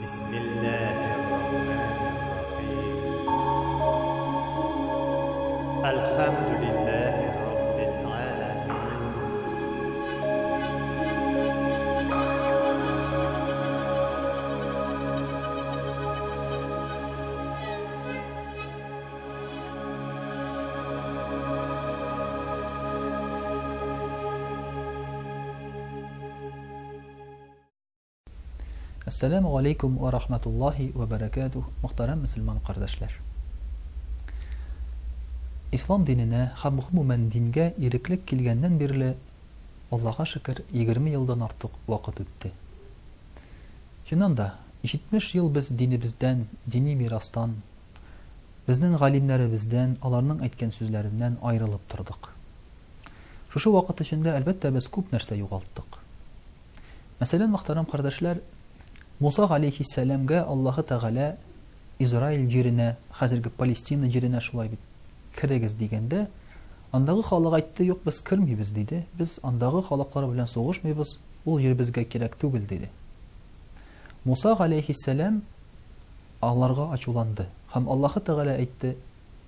Бисмиллаһир-рахманир-рахим. Әлхәмдүлиллаһи раббил галәмин. Әссәләмү галәйкүм вә рахматуллаһи вә бәрәкәтүһ, мөхтәрәм мөселман кардәшләр! Ислам диненә һәм гомумән дингә иреклек килгәннән бирле, Аллага шөкер, 20 елдан артык вакыт үтте. Чыннан да, 70 ел без динебездән, дини мирастан, безнең галимнәребездән, аларның әйткән сүзләреннән аерылып тордык. Шушы вакыт эчендә, әлбәттә, без күп нәрсә югалттык. Мәсәлән, мөхтәрәм кардәшләр, Муса галәйһиссәламгә Аллаһы Тәгалә Израиль җиренә, хәзерге Палестина җиренә шулай бит, керегез дигәндә, андагы халык әйтте, юк, без кермибез, диде, без андагы халыклар белән сугышмыйбыз, ул җир безгә кирәк түгел, диде. Муса галәйһиссәлам аларга ачуланды һәм Аллаһы Тәгалә әйтте,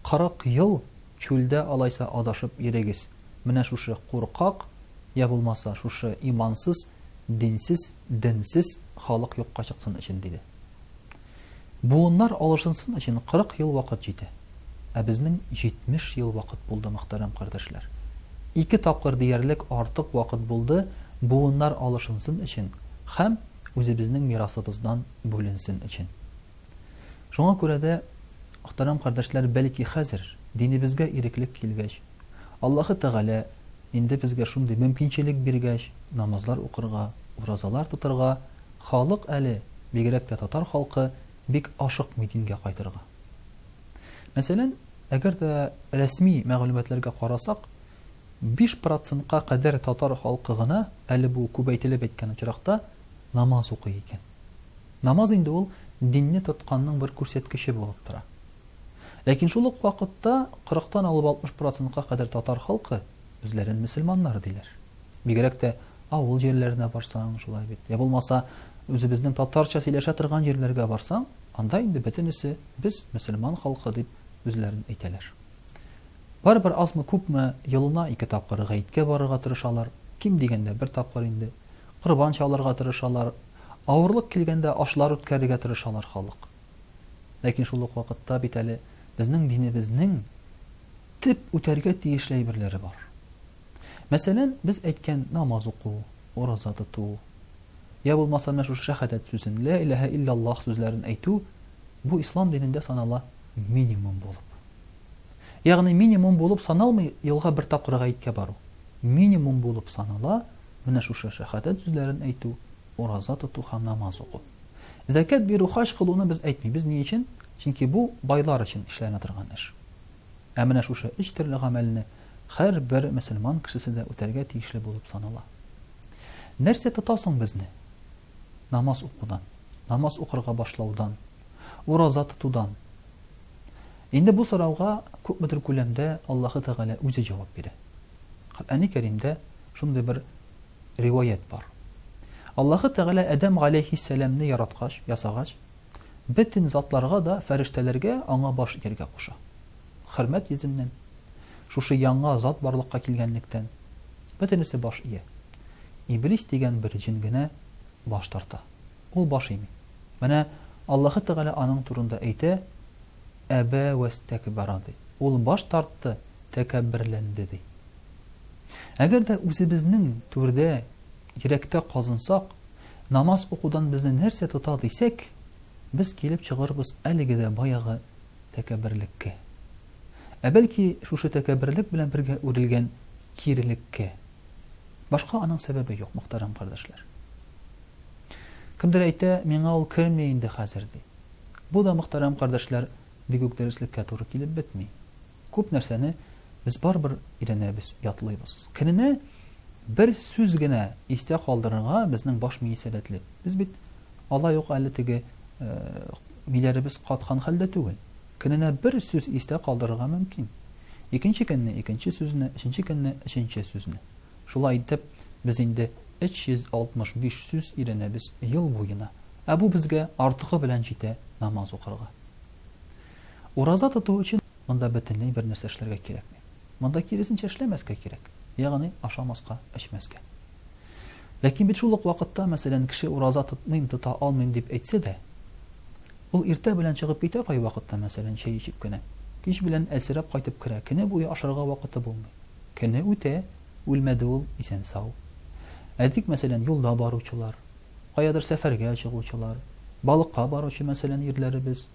40 ел чүлдә алайса адашып йөрегез, менә шушы куркак, я булмаса шушы имансыз, динсез, денсез халык юкка чыксын өчен, диде. Буыннар алышынсын өчен 40 ел вакыт җитә. Ә безнең 70 ел вакыт булды, мөхтәрәм кардәшләр. Ике тапкыр диярлек артык вакыт булды буыннар алышынсын өчен һәм үзебезнең мирасыбыздан бүленсен өчен. Шуңа күрә дә, мөхтәрәм кардәшләр, бәлки хәзер, динебезгә иреклек килгәч, Аллаһы Тәгалә инде безгә шундый мөмкинчелек биргәч, намазлар укырга, уразалар тотырга, халык әле, бигрәк тә татар халкы, бик ашыкмый дингә кайтырга. Мәсәлән, әгәр дә рәсми мәгълүматларга карасак, 5 процентка кадәр татар халкы гына, әле бу күбәйтелеп әйткән очракта, намаз укый икән. Намаз инде ул динне тотканның бер күрсәткече булып тора. Ләкин шул ук вакытта кырыктан алып 60 процентка кадәр татар халкы үзләрен мөселманнар диләр. Бигрәк тә авыл җирләренә барсаң, шулай бит. Я булмаса, үзебезнең татарча сөйләшә торган җирләргә барсаң, анда инде бөтенесе без мөселман халкы дип үзләрен әйтәләр. Барыбер азмы-күпме елына ике тапкыр гаеткә барырга тырышалар, ким дигәндә бер тапкыр инде. Корбан чалырга тырышалар, авырлык килгәндә ашлар үткәрергә тырышалар халык. Ләкин шул ук вакытта бит әле безнең динебезнең төп үтәргә тиешле әйберләре бар. Мәсәлән, без әйткән намаз уку, ураза тоту, я булмаса менә шушы шәһадәт сүзен, лә иләһә илляллаһ сүзләрен әйтү, бу ислам динендә санала минимум булып. Ягъни минимум булып саналмый елга бер тапкыр гаеткә бару. Минимум булып санала менә шушы шәһадәт сүзләрен әйтү, ураза тоту һәм намаз уку. Зәкят бирү, хаҗ кылуны без әйтмибез. Ни өчен? Чөнки бу байлар өчен эшләнә торган эш. Ә менә шушы өч төрле гамәлне һәрбер мөселман кешесе дә үтәргә тиешле булып санала. Нәрсә тота соң безне? Намаз укудан, намаз укырга башлаудан, ураза тотудан. Инде бу сорауга күпмедер күләмдә Аллаһы Тәгалә үзе җавап бирә. Коръәни Кәримдә шундый бер риваять бар. Аллаһы Тәгалә Адәм галәйһиссәламне яраткач, ясагач, бөтен затларга да, фәрештәләргә аңа баш ияргә куша. Хөрмәт йөзеннән, шушы яңа зат барлыкка килгәнлектән, бөтенесе баш ия. Иблис дигән бер җен генә баш тарта. Ул баш ими. Менә Аллаһы Тәгалә аның турында әйтә, Әбә вәстәкбара ди. Ул баш тартты, тәкәбберләнде ди. Әгәр дә үзебезнең түрдә, йөрәктә казынсак, намаз укудан безне нәрсә тота дисәк, без килеп чыгарбыз әлеге дә баягы тәкәбберлеккә. Ә бәлки шушы тәкәбберлек белән бергә үрелгән кирелеккә. Башка аның сәбәбе юк, мөхтәрәм кардәшләр. Кемдер әйтә, миңа ул керми инде хәзер, ди. Бу да, мөхтәрәм кардәшләр, бик үк дөреслеккә туры килеп бетми. Күп нәрсәне без барыбер өйрәнәбез, ятлыйбыз. Көненә бер сүз генә истә калдырырга безнең баш мие сәләтле. Без бит алай ук әле теге миләребез каткан хәлдә түгел. Көненә бер сүз истә калдырырга мөмкин. Икенче көнне икенче сүзне, өченче көнне өченче сүзне. Шулай итеп, без инде 365 сүз өйрәнәбез ел буена. Ә бу безгә артыгы белән җитә намаз укырга. Ураза тоту өчен монда бөтенләй бер нәрсә эшләргә кирәкми. Монда киресенчә эшләмәскә кирәк, ягъни ашамаска, эчмәскә. Ләкин бит шул ук вакытта, мәсәлән, кеше ураза тотмыйм, тота алмыйм дип әйтсә дә, ул иртә белән чыгып китә кайвакытта, мәсәлән, чәй эчеп кенә. Кич белән әлсерәп кайтып керә, көне буе ашарга вакыты булмый. Көне үтә, үлмәде ул, исән-сау. Әйтик, мәсәлән, юлда баручылар, каядыр сәфәргә чыгучылар, балыкка баручы, мәсәлән, ирләребез,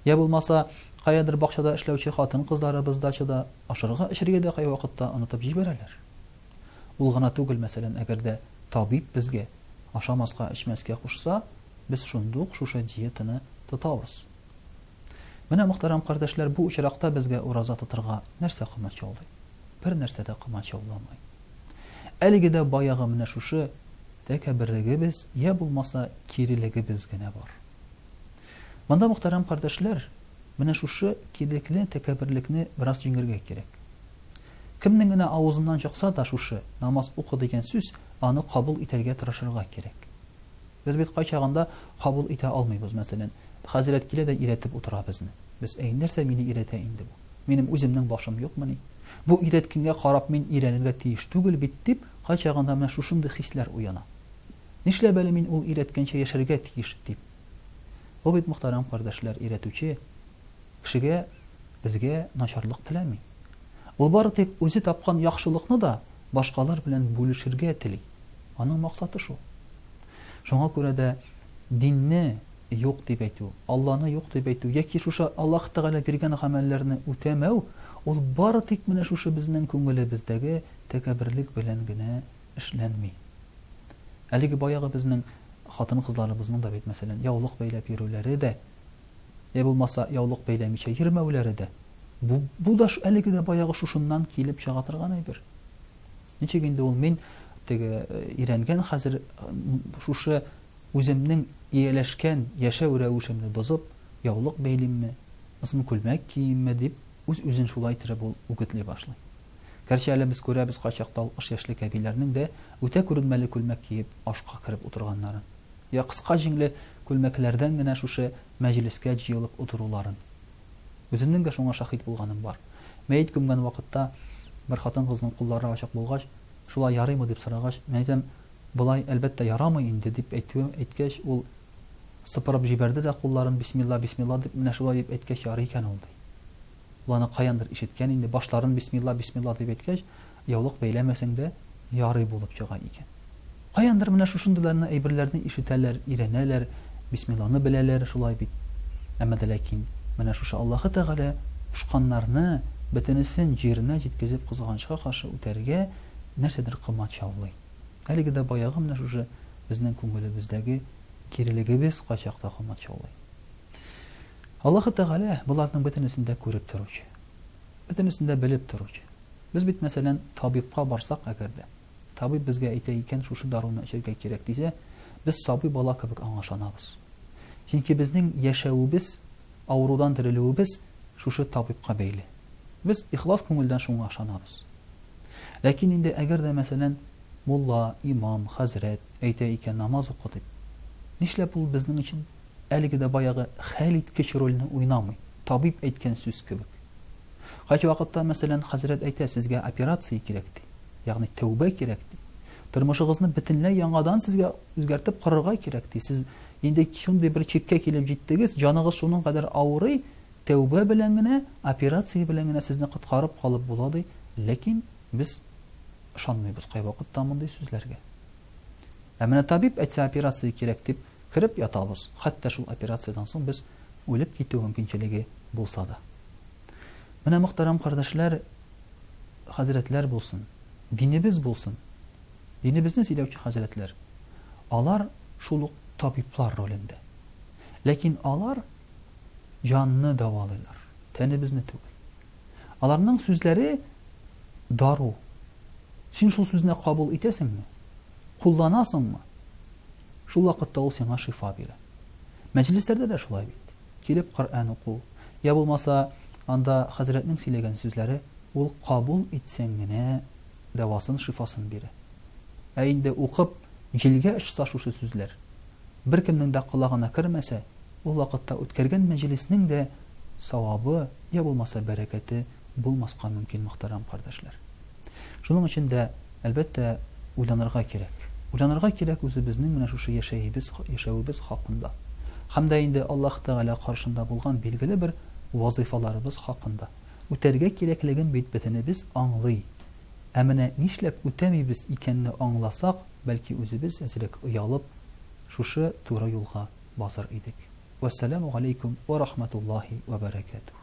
я булмаса, каядыр бакчада эшләүче хатын-кызларыбыз дачада ашарга-эчәргә дә кайвакытта онытып җибәрәләр. Ул гына түгел, мәсәлән, әгәр дә табиб безгә ашамаска, эчмәскә кушса, без шундук шушы диетаны тотабыз. Менә, мөхтәрәм кардәшләр, бу очракта безгә ураза тотырга нәрсә комачаулый? Бер нәрсә дә комачауламый. Әлеге дә баягы менә шушы тәкәбберлегебез, я булмаса кирелегебез генә бар. Монда, мөхтәрәм кардәшләр, менә шушы кирелекне, тәкәбберлекне бераз җиңәргә кирәк. Кемнең генә авызыннан чыкса да шушы намаз укы дигән сүз, аны кабул итәргә тырышырга кирәк. Без бит кайчагында кабул итә алмыйбыз, мәсәлән, хәзрәт килә дә өйрәтеп утыра безне. Без, әй, нәрсә мине өйрәтә инде бу? Минем үземнең башым юкмыни? Бу өйрәткәнгә карап мин өйрәнергә тиеш түгел бит, дип, кайчагында менә шушындый хисләр уяна. Нишләп әле мин ул өйрәткәнчә яшәргә тиеш, дип. Бу бит, мөхтәрәм кардәшләр, өйрәтүче кешегә, безгә начарлык теләми. Ул бары тик үзе тапкан яхшылыкны да башкалар белән бүлешергә тели. Аның максаты шул. Шуңа күрә дә динне юк дип әйтү, Алланы юк дип әйтү яки шушы Аллаһ Тәгалә биргән гамәлләрне үтәмәү, ул бары тик менә шушы безнең күңелебездәге тәкәбберлек белән генә эшләнми. Әлеге баягы безнең хатын-кызларыбызның да бит, мәсәлән, яулык бәйләп йөрүләре дә, я булмаса яулык бәйләмичә йөрмәүләре дә, бу, бу да әлеге дә баягы шушыннан килеп чыга торган әйбер. Ничек инде ул мин теге өйрәнгән хәзер шушы үземнең ияләшкән яшәү рәвешемне бозып, яулык бәйлимме, озын күлмәк киимме дип, үз-үзен шулай иттереп ул үгетли башлый. Гәрчә әле без күрәбез кайчакта 60 яшьлек әбиләрнең дә үтә күренмәле күлмәк киеп ашка кереп утырганнарын. Я кыска җиңле күлмәкләрдән генә шушы мәҗлескә җыелып утыруларын. Үземнең дә шуңа шаһит булганым бар. Мәет күмгән вакытта бер хатын-кызның куллары ачык булгач, шулай ярыймы дип сорагач, мин әйтәм, болай, әлбәттә, ярамый инде, дип әйтүем, әйткәч, ул сыпырып җибәрде дә кулларын, бисмилла, бисмилла дип, менә шулай дип әйткәч, ярый икән ул, ди. Ул аны каяндыр ишеткән инде, башларын бисмилла, бисмилла дип әйткәч, яулык бәйләмәсәң дә ярый булып чыга икән. Каяндыр менә шушындыйларны әйберләрне ишетәләр, өйрәнәләр, бисмилланы беләләр, шулай бит. Әмма дә ләкин менә шушы Аллаһы Тәгалә кушканнарны бөтенесен җиренә җиткезеп кызганычка каршы үтәргә нәрсәдер комачаулый. Әлеге дә баягы менә шушы безнең күңелебездәге кирелегебез кайчакта комачаулый. Аллаһы Тәгалә боларның бөтенесен дә күреп торучы. Бөтенесен дә белеп торучы. Без бит, мәсәлән, табибка барсак әгәр дә, табиб безгә әйтә икән, шушы даруны эчәргә кирәк дисә, без сабый бала кебек аңа ышанабыз. Чөнки безнең яшәвебез, авырудан терелүебез шушы табибка бәйле. Без ихлас күңелдән шуңа ышанабыз. Ләкин инде әгәр дә, мәсәлән, мулла, имам, хәзрәт әйтә икән, намаз укы дип, нишләп ул безнең өчен әлеге дә баягы хәлиткеч рольне уйнамый, табиб әйткән сүз кебек. Кайвакытта, мәсәлән, хәзрәт әйтә, сезгә операция кирәк, ди. Ягъни тәүбә кирәк, ди. Тормышыгызны бөтенләй яңадан сезгә үзгәртеп корырга кирәк, ди. Сез инде шундый бер чиккә килеп җиттегез, җаныгыз шуның кадәр авырый, тәүбә белән генә, операция белән генә сезне коткарып калып була, ди. Ләкин без ышанмыйбыз кайвакытта мондый сүзләргә. Ә менә табиб әйтсә, операция кирәк дип, Кереп ятабыз, хәтта шул операциядән соң без үлеп китү мөмкинчелеге булса да. Менә, мөхтәрәм кардәшләр, хәзрәтләр булсын, динебез булсын, динебезне сөйләүче хәзрәтләр, алар шул ук табиблар ролендә. Ләкин алар җанны дәвалыйлар, тәнебезне түгел. Аларның сүзләре дару. Син шул сүзне кабул итәсеңме? Кулланасыңмы? Шул вакытта ул сиңа шифа бирә. Мәҗлесләрдә дә шулай бит. Килеп Коръән уку, я булмаса анда хәзрәтнең сөйләгән сүзләре, ул кабул итсәң генә дәвасын, шифасын бирә. Ә инде укып җилгә очса шушы сүзләр, беркемнең дә колагына кермәсә, ул вакытта үткәргән мәҗлеснең дә савабы, я булмаса бәрәкәте булмаска мөмкин, мөхтәрәм кардәшләр. Шуның өчен дә, әлбәттә, уйланырга кирәк. Уйланырга кирәк үзебезнең менә шушы яшәебез, яшәвебез хакында. Һәм дә инде Аллаһ Тәгалә каршында булган билгеле бер вазыйфаларыбыз хакында. Үтәргә кирәклеген бит бөтенебез аңлый. Ә менә нишләп үтәмибез икәнне аңласак, бәлки үзебез әзрәк оялып, шушы туры юлга басыр идек. Вәссәламү галәйкүм вә рахмәтуллаһи вә бәрәкәтүһ.